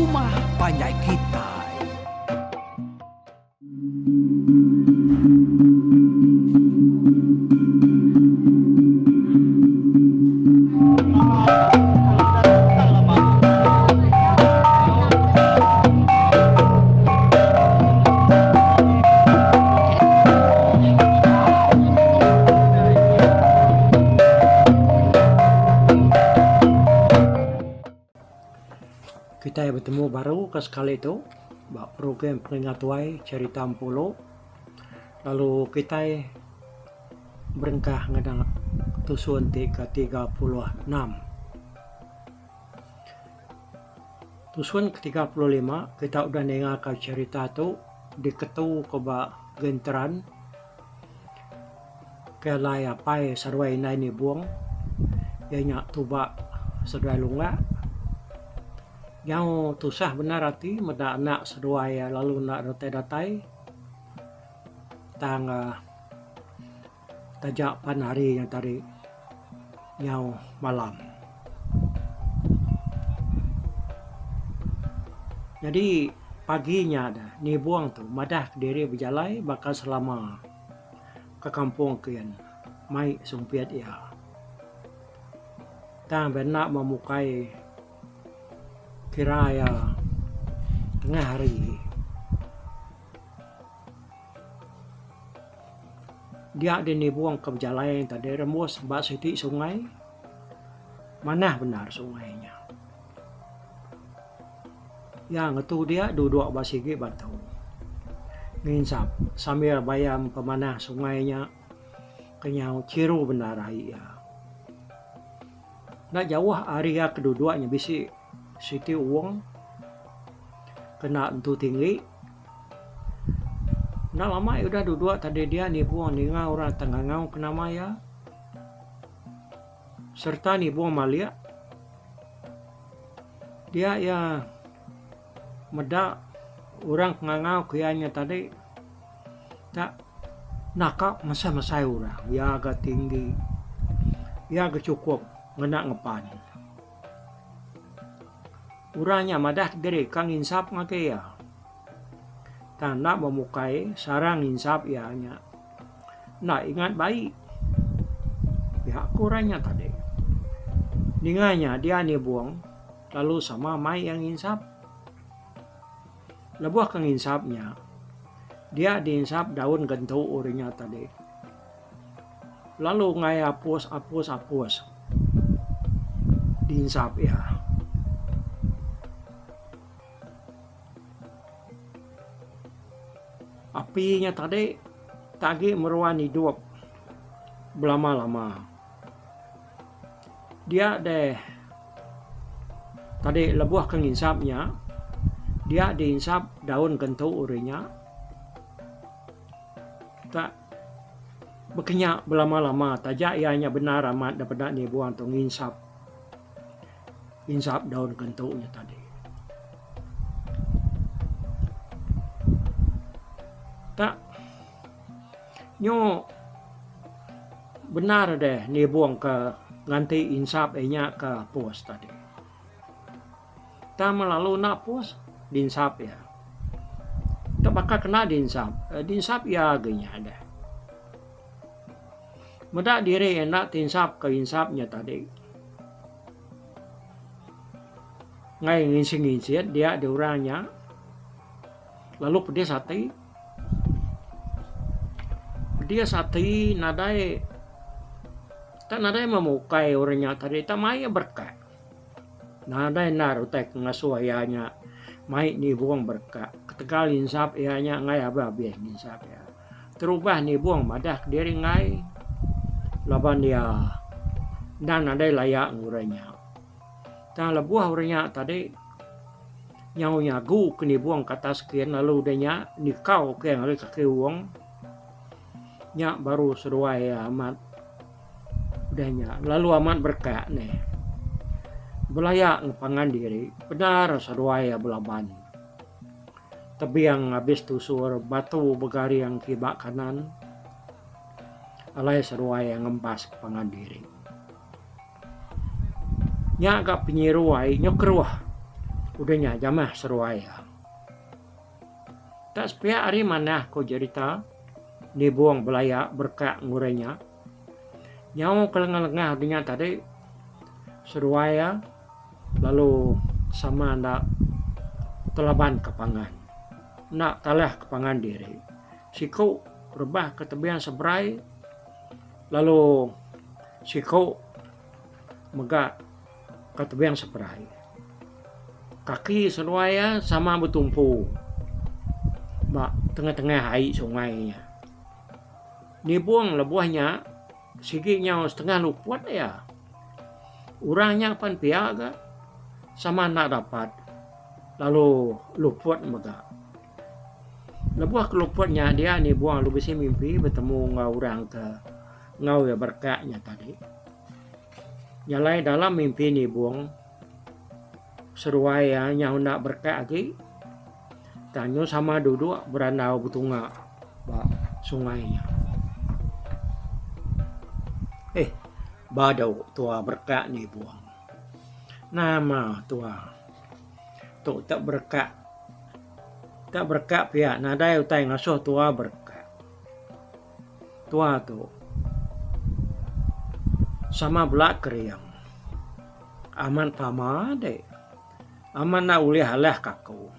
rumah panjai kitai. Kitai betemu baru ke sekali tu ba program Pengingat Tuai Cherita Empulu lalu kitai berengkah ngena tusun ti ke 36. Tusun ke 35 kita udah ninga ka cherita tu diketu ko ba genteran ke alai apai seduai indai nibung iya nya tuba seduai lunga nyau tusah bendar ati meda anak seduai lalu enda datai datai tang uhh taja pan hari nya tadi nyau malam. Nyadi pagi nya da nibung tu madah kediri bejalai baka selama ke kampung kin mai sumpit iya. Tang ba enda memukai kira iya tengah hari. Dia deh nibung ke bejalai tadi rembus ba siti sungai manah bendar sungai nya. Iya ngetu dia duduk ba sigi batu nginsap sambil bayam pemanah sungai nya ke nyau chiru bendar ai iya. Enda jauh ari iya ke duduk nya bisi siti wong kena entu tinggi. Enda lama iya udah duduk tadi dia nibung ninga orang tang ngangau ke nama iya sereta nibung malik dia iya meda orang ke ngangau ke iya nya tadi tak naka mesai mesai orang iya ga tinggi iya ga chukup ngena ngepan. Orang nya madah kediri ka nginsap ngagai iya. Tang enda memukai sarang nginsap iya nya. Enda ingat bai. Pia ku orang nya tadi. Ninga nya dia nibung lalu sama mai iya nginsap. Lebuh ke nginsap nya dia diinsap daun gentu orang nya tadi. Lalu enggai apus apus apus diinsap iya. Api nya tadi tak agi meruan idup belama lama. Dia deh tadi lebuh ke nginsap nya dia diinsap daun gentu uri nya. Tak bekenya belama-lama taja iya nya bendar amat da peda nibung tu nginsap nginsap daun kentu nya tadi. Tak nyu bendar deh nibung ke nganti insap iya nya ke pos tadi. Tang meh lalu enda pus dinsap iya. Enda baka kena dinsap, dinsap iya agi nya deh. Meda diri enda tinsap ke insap nya tadi. Ngai nginsit-nginsit dia diorang nya lalu pedis ati. Pedis ati nadai tak nadai memukai orang nya tadi tak mai berekat. Nadai endar utai ke ngasuh iya nya mai nibung bereka ketegal insap iya nya enggai abih-abih nginsap iya. Terubah nibung madah kediri enggai laban iya endang nadai laya enggau orang nya. Tang lebuh orang nya tadi nyau nyagu ke nibung ke atas kin lalu udah nya nikau ke ngagai kaki wong nya baru seduai iya amat. Udah nya lalu amat bereka neh. Belaya enggau pangan diri bendar seduai iya belaban. Tebing abis tusur batu begaring kiba kanan alai seduai iya ngempas pangan diri. Nya ga penyiru ai nyau keruh. Udah nya jamah seruai iya. Tak sepiak ari manah ko jerita nibung belaya berekak ngurai nya. Nyau ke lengah-lengah udah nya tadi seduai iya lalu sama enda telaban ke pangan. Enda talah ke pangan diri. Siku rebah ke tebing seberai lalu siku mega ke tebing seberai. Kaki seduai iya sama betumpu ba tengah-tengah ai sungai nya. Nibung lebuh nya sigi nyau setengah luput iya. Orang nya pan pia ga sama enda dapat lalu luput mega. Lebuh ke luput nya dia nibung lalu bisi mimpi betemu enggau orang ke enggau iya berekak nya tadi. Nya alai dalam mimpi nibung seduai iya nyau enda berekak agi tang nyu sama duduk berandau betunga ba sungai nya. Eh badu tua berekak nibung. Nama tua tu tak berekak tak berekak pia nadai utai ngasuh tua berekak. Tua tu sama bela kering amat pama deh amat enda ulih alah ka aku.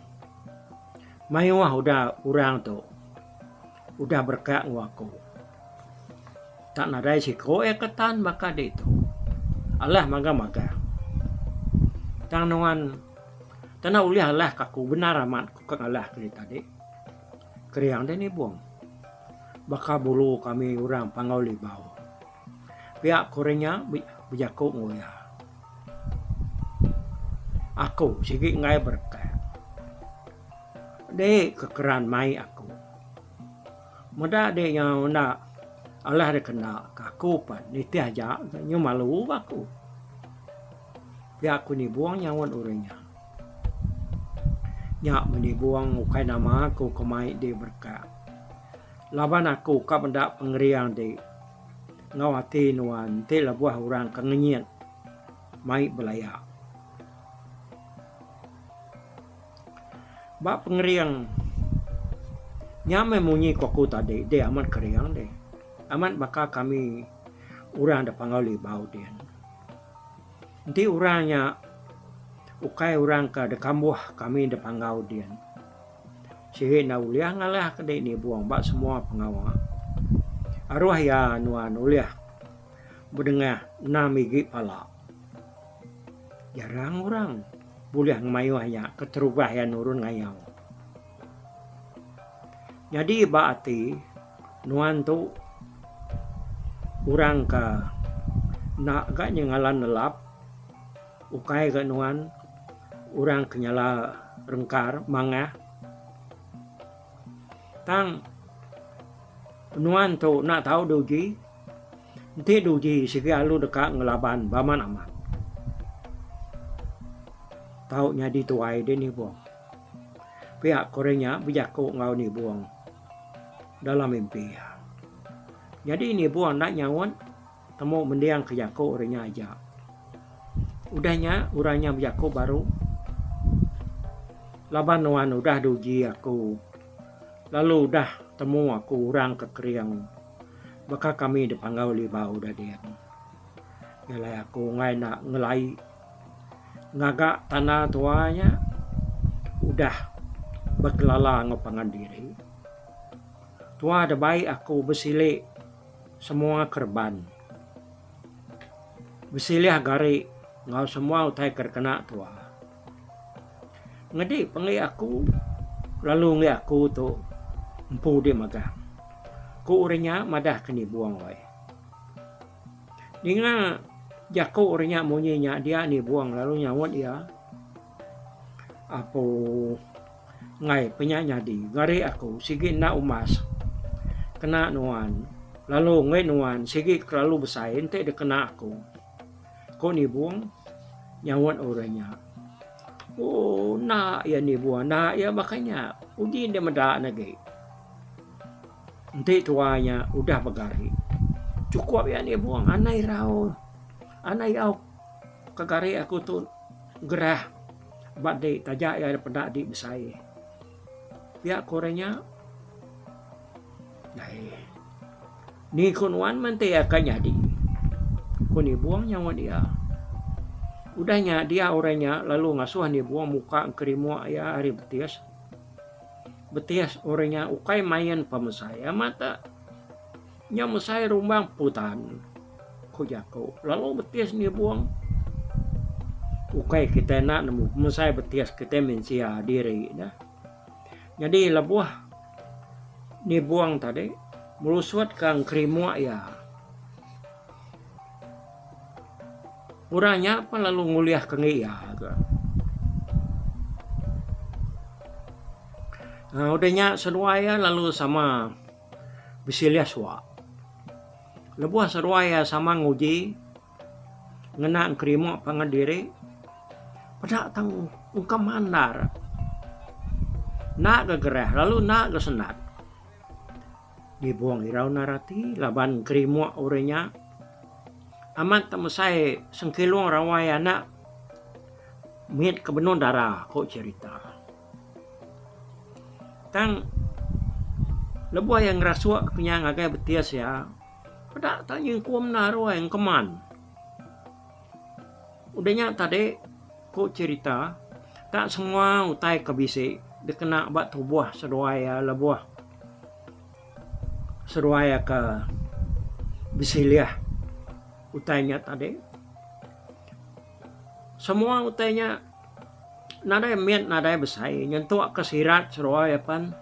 Mayuh udah orang tu udah berekak enggau aku. Tak nadai siko iya ke tan baka ditu. Alah magang-magang. Tang nuan tanda ulih alah ka aku bendar amat ku ka ngalah ke diri tadi. Kering deh nibung. Baka bulu kami orang Panggau Libau. Pia ku orang nya bejaku enggau iya. Aku sigi enggai berekak. Dek ke keran mai aku. Meda dek nyau enda alah dek kena ka aku pan nitih aja nyu malu ba aku. Pia ku nibung nyaut orang nya. Nya meh nibung ukai nama ku ke mai dek berekak. Laban aku ka meda pengering dek enggau ati nuan enti lebuh orang ke ngenyit mai belaya. Ba pengering nya meh munyi ku aku tadi deh amat kering deh. Amat baka kami orang da Panggau Libau din. Enti orang nya ukai orang ke da kambuh kami da Panggau din sigi enda ulih ngalah ke dek nibung ba semua pengawa. Aruh iya nuan ulih bedengah enam igi pala. Jarang orang bulih ngemayuh nya keterubah iya nurun ngayau. Nyadi ba ati nuan tu orang ke enda ga nyengala nelap ukai ga nuan orang ke nyala rengkar mangah tang nuan tu enda tau diuji. Enti diuji sigi alu deka ngelaban ba amat amat. Tau nyadi tuai deh nibung. Pia ku orang nya bejaku enggau nibung dalam mimpi iya. Nyadi nibung enda nyaut temu mending ke jaku orang nya aja. Udah nya orang nya bejaku baru laban nuan udah diuji aku lalu udah temu aku orang ke kering. Baka kami di Panggau Libau da din. Nya alai aku enggai enda ngelai ngaga tanda tua nya udah bekelala enggau pangan diri. Tua da bai aku besili semua kereban. Besilih gari enggau semua utai ke dikena tua. Ngedi penggi aku lalu enggi aku tu empu dih magang. Ku orang nya madah ke nibung weh. Ninga jaku orang nya munyi nya dia nibung lalu nyaut iya apu enggai pe nya nyadi gari aku sigi enda umbas kena nuan lalu enggi nuan sigi kelalu besai enti dikena aku. Ko nibung nyaut orang nya. Ooh enda iya nibung enda iya baka nya uji enda meda ne agi. Enti tua nya udah begari chukup iya nibung anai irau anai au ke gari aku tu gerah. Ba di taja iya peda di besai. Pia ku orang nya. Dai. Ni ku nuan meh enti iya ka nyadi. Ku Nibong nyaut iya. Udah nya dia orang nya lalu ngasuh Nibong muka engkerimuk iya ari betis. Betis orang nya ukai main pemesai amat te. Nya mesai rumbang putan, ku jaku lalu betis nibung. Ukai kitai enda nemu pemesai betis kitai mensia diri ne. Nyadi lebuh nibung tadi melusut ka engkerimuk iya. Orang nya pun lalu ngulih ke enggi iya ga. Aaa udah nya seduai iya lalu sama. Besilih suak. Lebuh seduai iya sama nguji ngena engkerima pangan diri peda tang engka mandar. Enda ga gerah lalu enda ga sendat. Dibung irau endar ati laban engkerima orang nya amat tau mesai sengkilung rawai anak mit ke benung dara ku cherita. Tang lebuh iya ngerasuk ke nya ngagai betis iya, peda tak nyengkum enda ruai engkeman. Udah nya tadi ku cherita tak semua utai ke bisi dikena ba tubuh seduai iya lebuh seduai iya ke besilih utai nya tadi. Semua utai nya. Nadai mit nadai besai nyentuk ke sirat seruai apan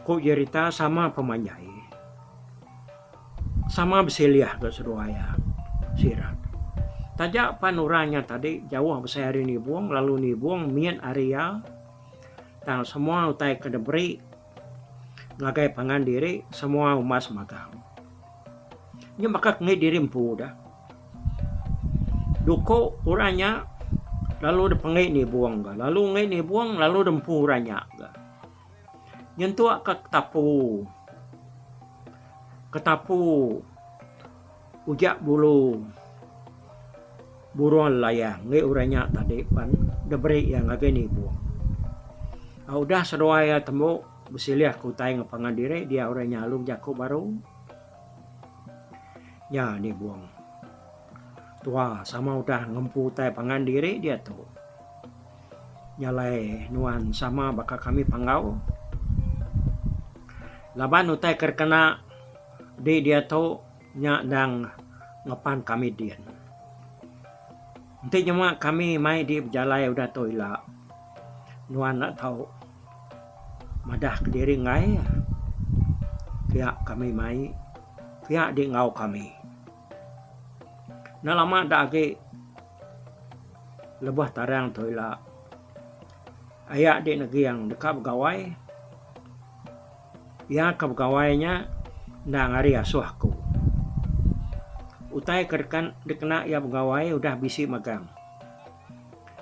ku jerita sama pemanjai. Sama besilih ga seduai iya sirat. Taja pan orang nya tadi jauh besai ari nibung lalu nibung mit ari iya tang semua utai ke diberi ngagai pangan diri semua umbas magang. Nya baka ke enggi diri empu dah. Duku orang nya lalu dipenggi nibung ga. Lalu enggi nibung lalu dempu orang nya ga. Nyentuk ka ketapu, ketapu ujak bulu burung lelayang enggi orang nya tadi pan diberi iya ngagai nibung. Udah seduai iya tembu besilih ke utai enggau pangan diri dia orang nya lalu bejaku baru. Nya nibung. Tua sama udah ngempu utai pangan diri diatu. Nya alai nuan sama baka kami panggau. Laban utai ke kena di diatu nya endang ngepan kami din. Enti nyema kami mai di bejalai udah tu ila nuan enda tau. Madah kediri enggai pia kami mai pia di enggau kami. Enda lama da agi lebuh tarang tu ila aya di neging deka begawai. Iya ke begawai nya endang ari asuh aku. Utai ke dikena iya begawai udah bisi magang.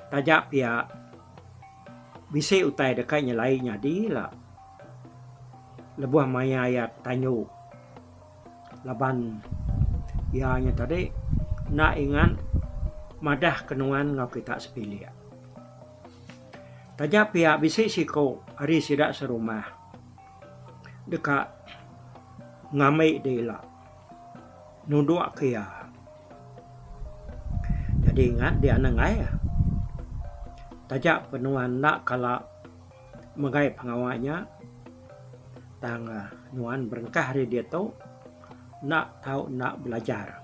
Taja pia. Bisi utai deka nyelai nyadi ila lebuh maya iya tanyu laban iya nya tadi enda ingat madah ke nuan enggau kita sebilik. Taja pia bisi siku ari sida serumah deka ngambi deh ila nudok ke iya. Jadi ingat dia anang ai. Taja pun nuan enda kala megai pengawa nya tang nuan berengkah ari diatu enda tau enda belajar.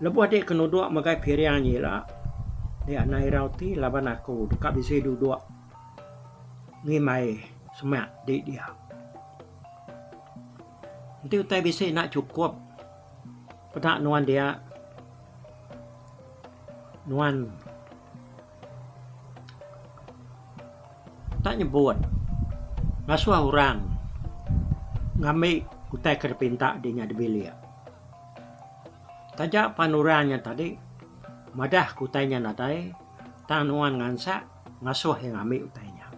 Lebuh dik ke nudok megai piring nya ila dik anang irau ti laban aku deka bisi dudok ngimbai semak dik dia. Enti utai bisi enda chukup peda nuan dia nuan tak nyebut ngasuh orang ngambi utai ke dipinta di nya dibilik. Taja pan orang nya tadi madah ke utai nya nadai tang nuan ngansak ngasuh iya ngambi utai nya.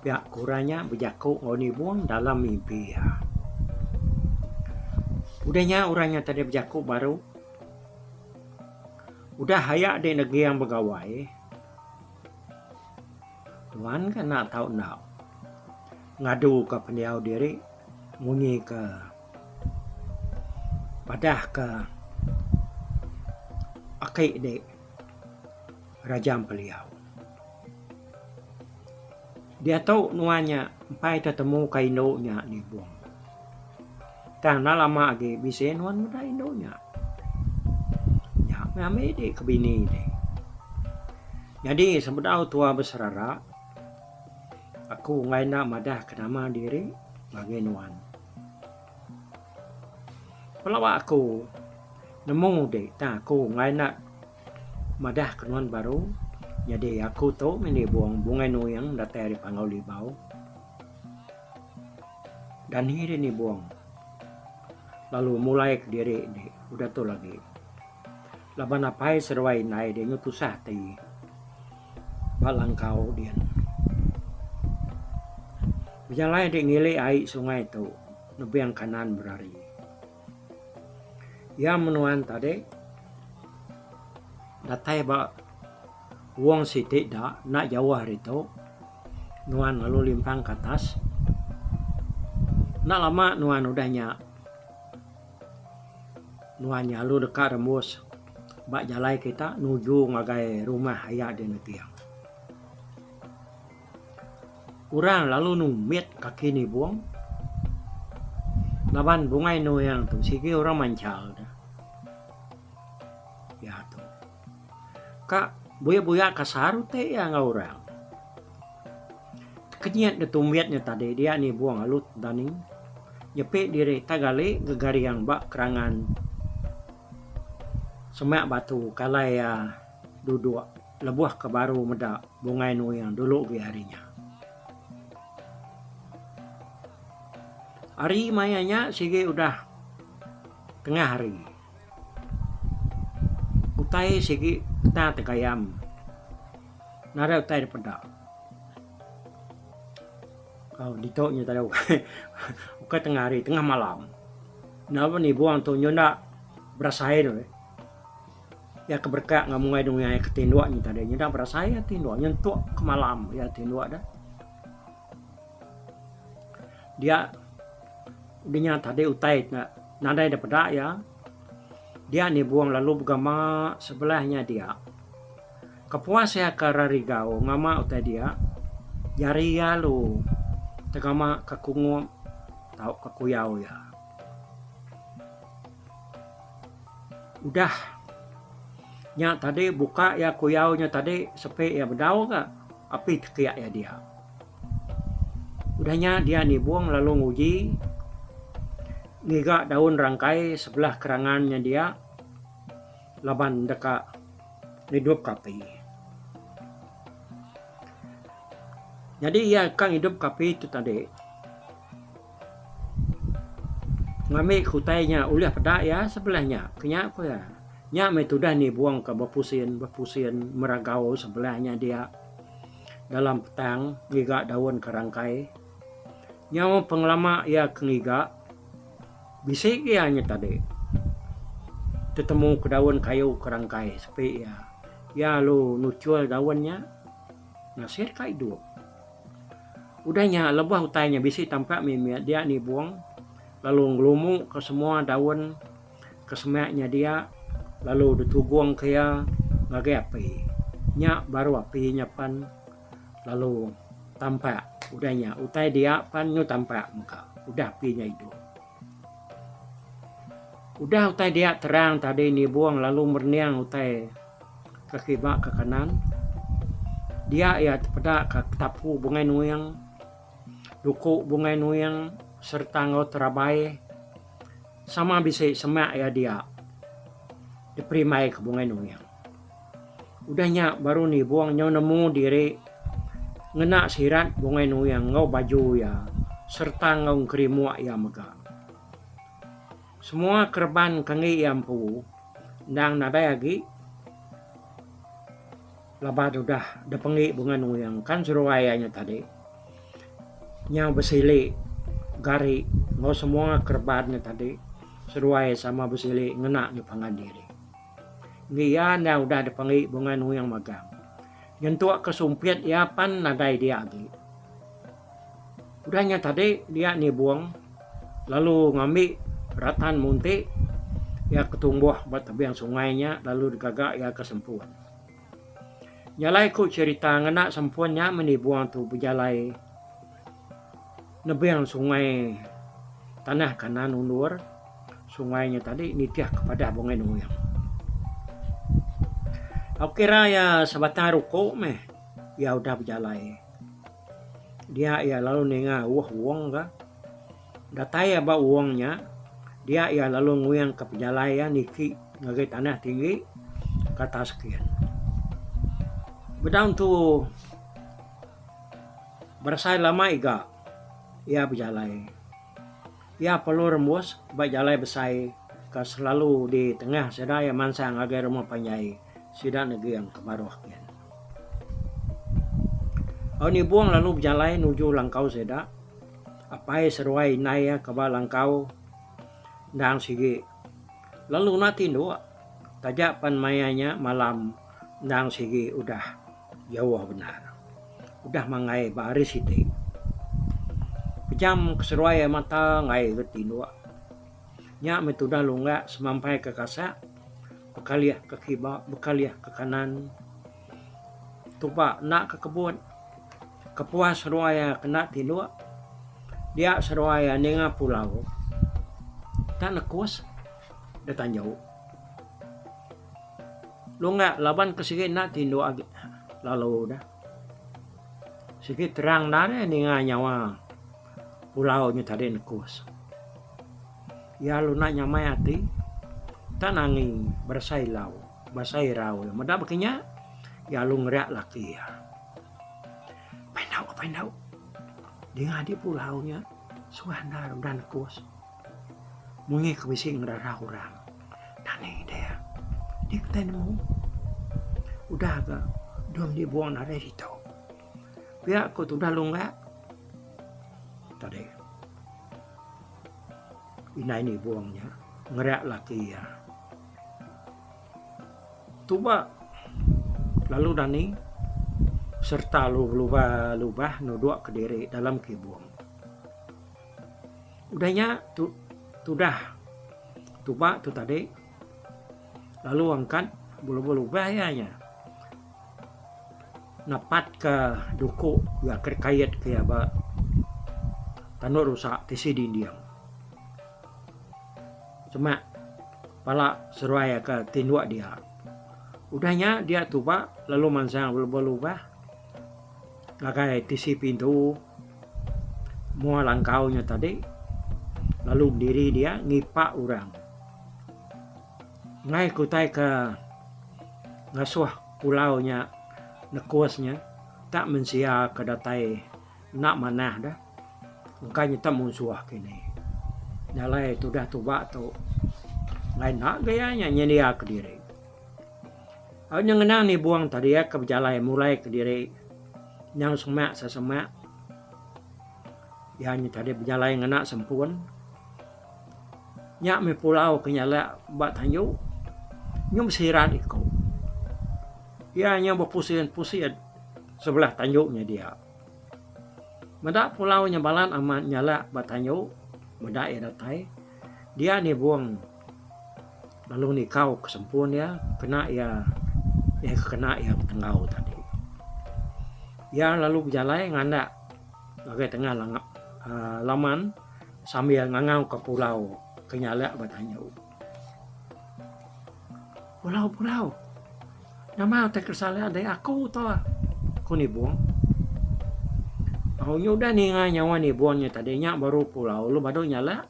Pia ku orang nya bejaku enggau nibung dalam mimpi iya. Udah nya orang nya tadi bejaku baru. Udah aya dek negiang begawai, nuan ke enda tau enda ngadu ka pendiau diri munyi ke padah ke aki dek Raja Empeliau. Diatu nuan nya empai tetemu ka indu nya nibung. Tang enda lama agi bisi nuan meda indu nya. Nya meh ambi di ke bini ti. Nyadi sebedau tua beserara aku enggai enda madah ke nama diri ngagai nuan. Pelawa aku nemu di tang aku enggai enda madah ke nuan baru nyadi aku tu meh nibung Bungai Nuing datai ari Panggau Libau. Dani deh nibung lalu mulai kediri deh udah tu lagi. Laban apai seduai indai deh nyau tusah ati ba langkau din. Bejalai deh ngili ai sungai tu nebing kanan berari. Iya menuan tadi datai ba wong siti da enda jauh ari tu nuan lalu limpang ke atas. Enda lama nuan udah nya nuan nya lalu deka rembus ba jalai kita nuju ngagai rumah aya di Neting. Orang lalu numbit kaki nibung laban Bungai Nuing tu sigi orang manchal ne. Iya tu. Ka buya-buya kasar utai iya enggau orang. Tekenyit ne tumbit nya tadi dia nibung lalu dani nyepi diri tai gali gegaring ba kerangan semak batu ke alai iya duduk. Lebuh ke baru meda Bungai Nuing dulu agi hari nya. Hari maya nya sigi udah tengah hari. Utai sigi petang tegayam nadai utai dipeda. Au ditu nya tadi ukai tengah hari tengah malam. Enda nibung tu nyunda berasai tu. Iya ke berekak enggau mungai dungai ke tinduk nya tadi nyeda berasai iya tinduk nyentuk ke malam iya tinduk deh. Dia udah nya tadi utai ne nadai da peda iya dia nibung lalu begama sebelah nya dia. Kepuas iya ke rerigau ngama utai dia jari iya lalu tegama ke kungup tauka kuyau iya. Udah nya tadi buka iya kuyau nya tadi sepi iya bedau ka api tekiak iya dia. Udah nya dia nibung lalu nguji ngiga daun rangkai sebelah kerangan nya dia laban deka ngidup ka api. Nyadi iya ka ngidup ka api tu tadi. Ngambi ke utai nya ulih peda iya sebelah nya. Ke nya ku iya. Nya meh tudah nibung ke bepusin bepusin meragau sebelah nya dia dalam petang ngiga daun ke rangkai. Nyau pengelama iya ke ngiga bisi iya nya tadi tetemu ke daun kayu ke rangkai sepi iya. Iya lalu nuchul daun nya nasir ka idup. Udah nya lebuh utai nya bisi tampak mimit dia nibung lalu ngelumu ke semua daun ke semak nya dia lalu ditugong ke iya ngagai api. Nya baru api nya pan lalu tampak udah nya utai dia pan nyu tampak mega udah api nya idup. Udah utai dia terang tadi nibung lalu merening utai ke kiba ke kanan. Dia iya tepeda ka tapu Bungai Nuing, duku Bungai Nuing sereta enggau terabai sama bisi semak iya dia diperimbai ke Bungai Nuing. Udah nya baru nibung nyau nemu diri ngena sirat Bungai Nuing enggau baju iya sereta enggau engkerimuk iya mega. Semua kereban ke enggi iya empu endang nadai agi laban udah dipenggi Bungai Nuing kan seduai iya nya tadi nyau besili gari enggau semua kereban nya tadi seduai sama besili ngena ngi pangan diri. Enggi iya endang udah dipenggi Bungai Nuing magang. Nyentuk ke sumpit iya pan nadai dia agi. Udah nya tadi dia nibung lalu ngambi ratan munti iya ke tumbuh ba tebing sungai nya lalu digaga iya ke sempun. Nya alai ku cherita ngena sempun nya meh nibung tu bejalai nebing sungai tanah kanan undur sungai nya tadi nitih ke padah Bungai Nuing. Au kira iya sebatang ruku meh iya udah bejalai. Dia iya lalu ninga auh wong ka. Datai iya ba wong nya dia iya lalu nguing ka pejalai iya niki ngagai tanah tinggi ke atas kin. Bedau entu berasai lama iga iya bejalai. Iya perlu rembus ba jalai besai ke selalu di tengah sida iya mansang ngagai rumah panjai sida neging ke baruh gin. Au nibung lalu bejalai nuju langkau sida, apai seduai indai iya ke ba langkau endang sigi lalu enda tinduk taja pan maya nya malam endang sigi udah jauh bendar. Udah manggai ba hari siti. Pejam ke seruai mata enggai ke tinduk. Nya meh tudah lunggak semampai ke kasak bekalih ke kiba bekalih ke kanan. Tuba enda ke kebut kepuas seruai ke enda tinduk dia seruai ninga pulau tak nekus da tanju. Lunggak laban ke sigi enda tinduk agi lalu dah. Sigi terang enda deh ninga nyawa pulau nya tadi nekus. Iya lalu enda nyamai ati tak nangi berasai ilau berasai irau. Meda baka nya iya lalu ngerak laki iya. Pai endu pai endu dinga adi pulau nya suah endar udah nekus. Munyi ke bisi ngerara orang. Dani deh. Dih kitai nemu. Udah ga dum dibung nadai ditu. Pia ku tudah lunggak tadi. Indai nibung nya ngerak laki iya. Tuba lalu dani sereta lubah lubah nudok kediri dalam kibung. Udah nya tu tudah tuba tu tadi lalu angkat belubah-lubah iya nya napatka duku iya ke dikait ke iya ba tanduk rusa tisi dinding. Semak pala seruai ke tinduk dia. Udah nya dia tuba lalu mansang belubah-lubah ngagai tisi pintu. Mua langkau nya tadi lalu bediri dia ngipa orang. Enggai ke utai ke ngasuh pulau nya nekus nya tak mensia ke datai enda manah deh engka nya tak munsuh kini. Nya alai tudah tuba tu enggai enda gaya nya nyendia kediri. Au nya ngenang nibung tadi iya ke bejalai mulai kediri nyau semak sesemak iya nya tadi bejalai ngena sempun nya mih pulau ke nyalak ba tanju nyau besirat iku. Iya nyau bepusin pusin sebelah tanju nya dia. Meda pulau nya balat amat nyalak ba tanju meda iya datai dia nibung. Lalu nikau ke sempun iya kena iya eh kena iya betenggau tadi. Iya lalu bejalai ngandak ngagai tengah uhh laman sambil ngangau ke pulau ke nyalak ba tanju. Pulau pulau nama utai ke salah deh aku tu ku Nibong. Au nya udah ninga nyawa Nibong nya tadi nya baru pulau lalu badu nyalak.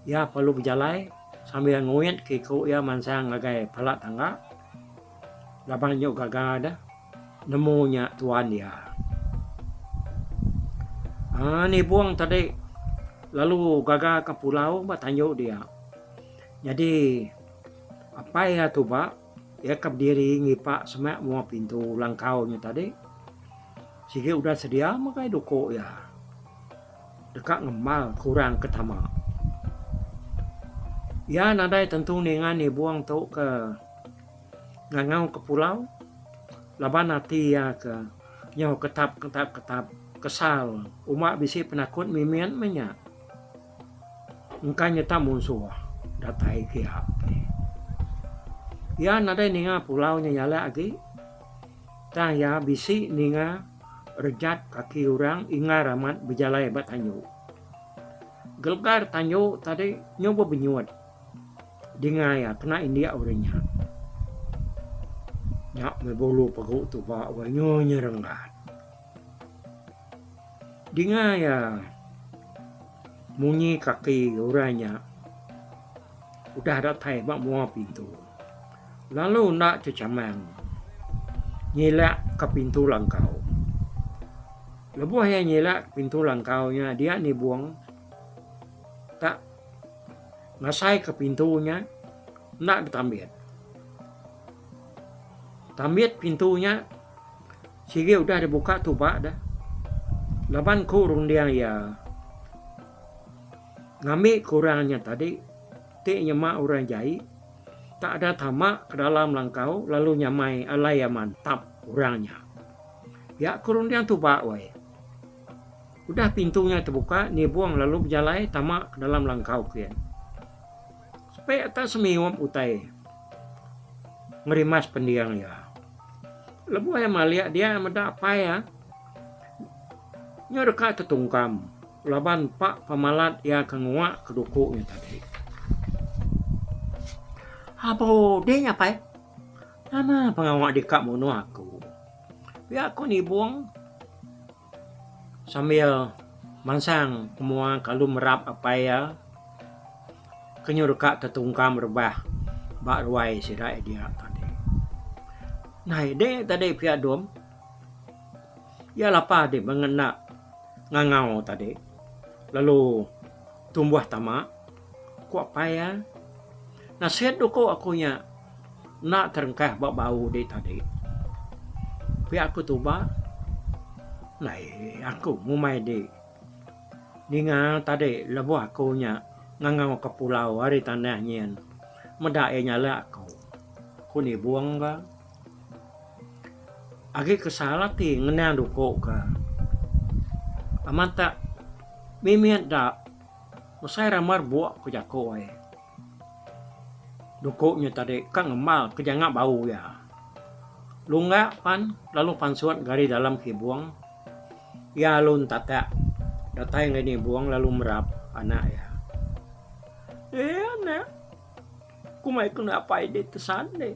Iya perlu bejalai sambil nguit ke iku iya mansang ngagai pala tangga laban nyu gaga deh nemu nya tuan iya. Aaa nibung tadi lalu gaga ke pulau ba tanju dia. Nyadi apai iya tuba iya ke bediri ngipa semak mua pintu langkau nya tadi sigi udah sedia megai duku iya. Deka ngemal ke orang ke tama. Iya nadai tentu ninga nibung tu ke ngangau ke pulau laban ati iya ke nyau ketap ketap ketap kesal uma bisi penakut mimit meh nya. Engka nyeta munsuh datai kia. Iya nadai ninga pulau nya nyalak agi tang iya bisi ninga rejat kaki orang ingar amat bejalai ba tanju. Gelegar tanju tadi nyu bebenyut dinga iya kena indik orang nya. Nya meh bulu pegu tuba weh nyu nyerenggat. Dinga iya munyi kaki orang nya udah datai ba mua pintu lalu enda chechamang nyilak ka pintu langkau. Lebuh iya nyilak pintu langkau nya dia nibung tak ngasaika pintu nya enda betambit. Tambit pintu nya sigi udah dibuka tuba deh laban ku runding iya ngambi ke orang nya tadi ti nyema orang jai tak ada tama ke dalam langkau lalu nyamai alai iya mantap orang nya. Pia ku runding tuba weh. Udah pintu nya tebuka nibung lalu bejalai tama ke dalam langkau kin. Sepi tak semiup utai ngerimas pending iya. Lebuh iya malik dia meda apai iya nyau deka tetungkam laban pak pemalat iya ke nguak ke duku nya tadi. Abu dih nya apai. Nama pengawa deka munuh aku. Pia ku nibung sambil mansang ke mua kalu merap apai iya ke nyu deka tetungkam rebah ba ruai sida dia tadi. Nai deh tadi pia dom iya lapa deh mengena ngangau tadi lalu tumbuh tama ku apai iya. Nasit duku aku nya enda terengkah ba bau deh tadi. Pia aku tuba ndai aku ngumbai deh ninga tadi lebuh aku nya ngangau ke pulau ari tanah nyin meda iya nyalak aku. Ku nibung ka agi kesal ati ngenang duku ka amat tak mimit da mesai ramar buk ku jaku ai. Duku nya tadi ka ngemal ke janga bau iya. Lungga pan lalu pansut gari dalam kibung iya lalu entatak datai ngagai nibung lalu merap anak iya. Eh anak ku mai kena apai deh tesan deh.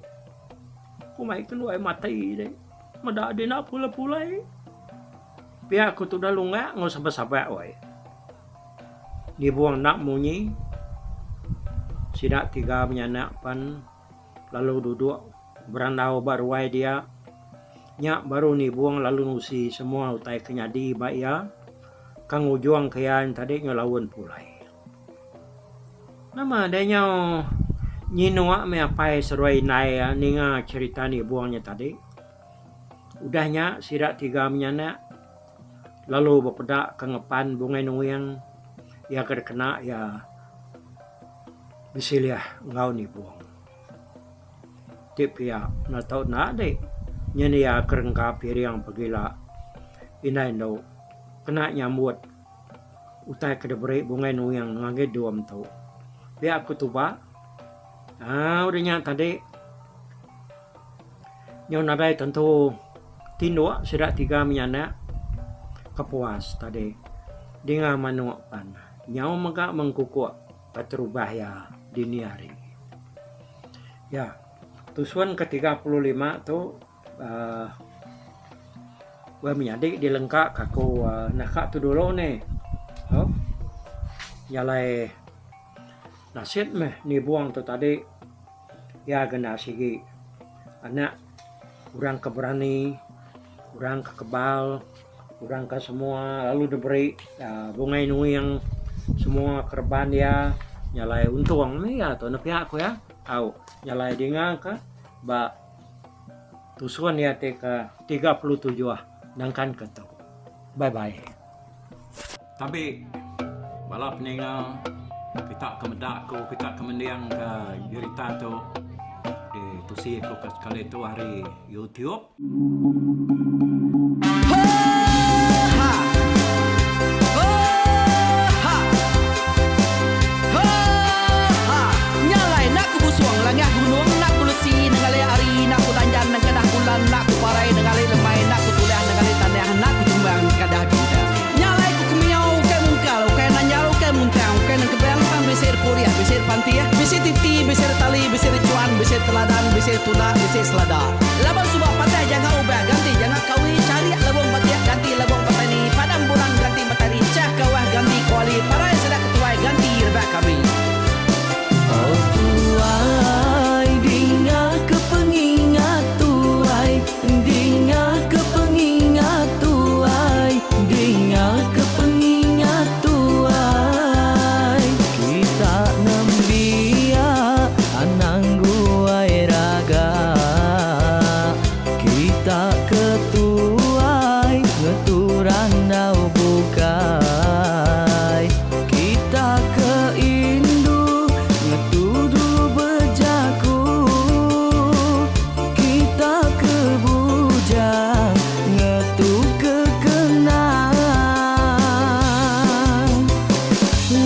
Ku mai kenuai mati deh meda deh enda pulai pulai. Pia ku tudah lungga enggau sabak sabak weh. Nibung enda munyi sida tiga menyanak pan lalu duduk berandau ba ruai dia. Nya baru nibung lalu nusi semua utai ke nyadi ba iya ke ngujung ke iya tadi nyau laun pulai. Nama deh nyau nyinuk meh apai seruai indai iya ninga cherita nibung nya tadi. Udah nya sida tiga menyanak lalu bepeda ke ngepan Bungai Nuing iya ke dikena iya besilih enggau nibung. Ti pia enda tau enda deh nyendia ke rengka piring pegila indai endu kena nyambut utai ke diberi Bungai Nuing ngagai dom tu. Pia ku tuba aaa udah nya tadi. Nyau nadai tentu tinduk sida tiga menyanak kepuas tadi dinga manuk pan nyau mega mengkukuk keterubah iya dini hari. Ya tusun ke 35 tu uhh wang menyadi dilengka ka aku uhh naka tu dulu nih. Au jalai nasit meh nibung tu tadi. Iya ke enda sigi anak orang ke berani, orang ke kebal, orang ke semua lalu diberi aaa bungai nuing semua kereban iya nyalai untung meh iya tu nepiak ku iya au nyalai dinga ka ba tusun iya ti ke 37 nangkan ke tu. Bye bye. Tabi bala peninga. Kita ke meda aku, kita ke mending ke jerita tu ditusi aku ke sekali tu ari YouTube. Nya alai ku kemiau ukai mungkal, ukai nanjal, ukai muntang, ukai nengkebang tang bisi repurih, bisi repantih, bisi titi, bisi retali, bisi rechuan, bisi teladan, bisi tunda, bisi selada. Laban suba patah janga ubah ganti janga kawi, charik lebung batik ganti lebung petani, padam bulan ganti matari, chah kawah ganti kuali, parai sida ketuai ganti rebak kami. Oh tuai dinga ke pengingat tuai Dinga ke pengingat tuai Dinga ke pengingat tuai Kita nembiak anang guai raga Kita ke tuai ngetu randau bukai Kita ke indu ngetu dulu bejaku Kita ke bujang ngetu ke kenang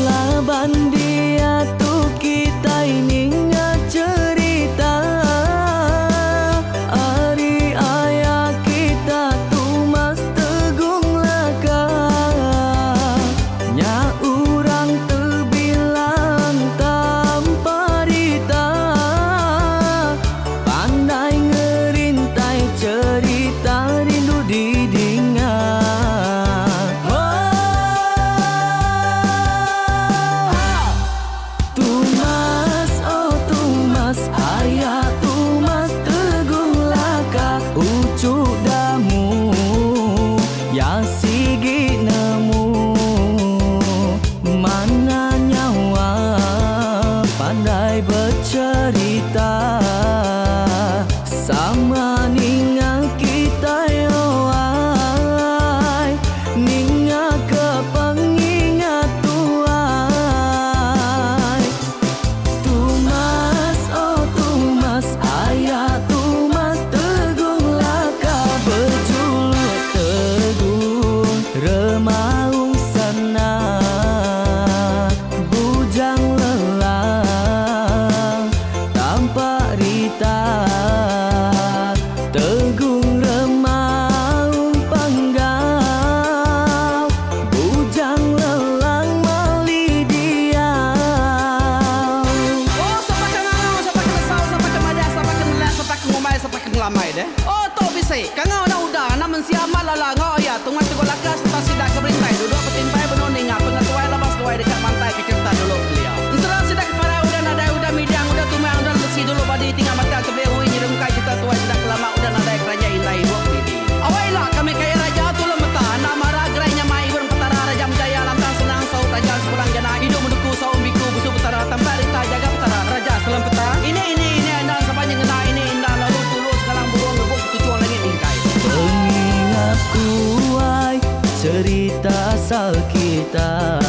Laban diatu kitai ninga cherita Ari aya kita Tumas Tegung Laka Nya urang tebilang tanpa rita Pandai ngerintai cherita rindu didinga Tumas oh Tumas aya Tumas Tegung Laka uchu Damu ya sigi nemu Mana nyawa pandai becherita Sama ninga kitai owai Ninga ke pengingat tuai Tumas oh Tumas aya Tumas Tegung Laka bejuluk Tegung Remaung Sana Bujang Lelang Tampak rita Tegung Remaung Panggau Bujang Lelang mali diau. Oh sapa ke ngangau sapa ke nesau sapa ke madah sapa ke nelak sapa ke ngumbai sapa ke ngelamai deh. Oh tu bisi kangau anak uda anak mensia amat lala enggau aya Tungas Teguh Laka sereta sida ke berintai duduk betimpai benung ninga pengetuai laban seduai deka mantai ke cherita dulu kelia. Ensera sida ke parai udah nadai udah midang udah tumang udah lesi dulu badi tinggal batang tebeli ui nyerungkai cherita tuai sida ke lama udah nadai keranjai indai ibuk didi. Awai ila kami kaya raja tulung meta enda mara gerai nyamai ibun petara raja menjaya lantang senang saut raja sepulang jana idup menuku saum biku busu petara tampak rita jaga petara raja selem peta ini ini ini endang sapa nyengena ini indah lalu tulu sengalang burung rebuk ketuchung langit mingkai. Pengingat ku ai cerita asal kita.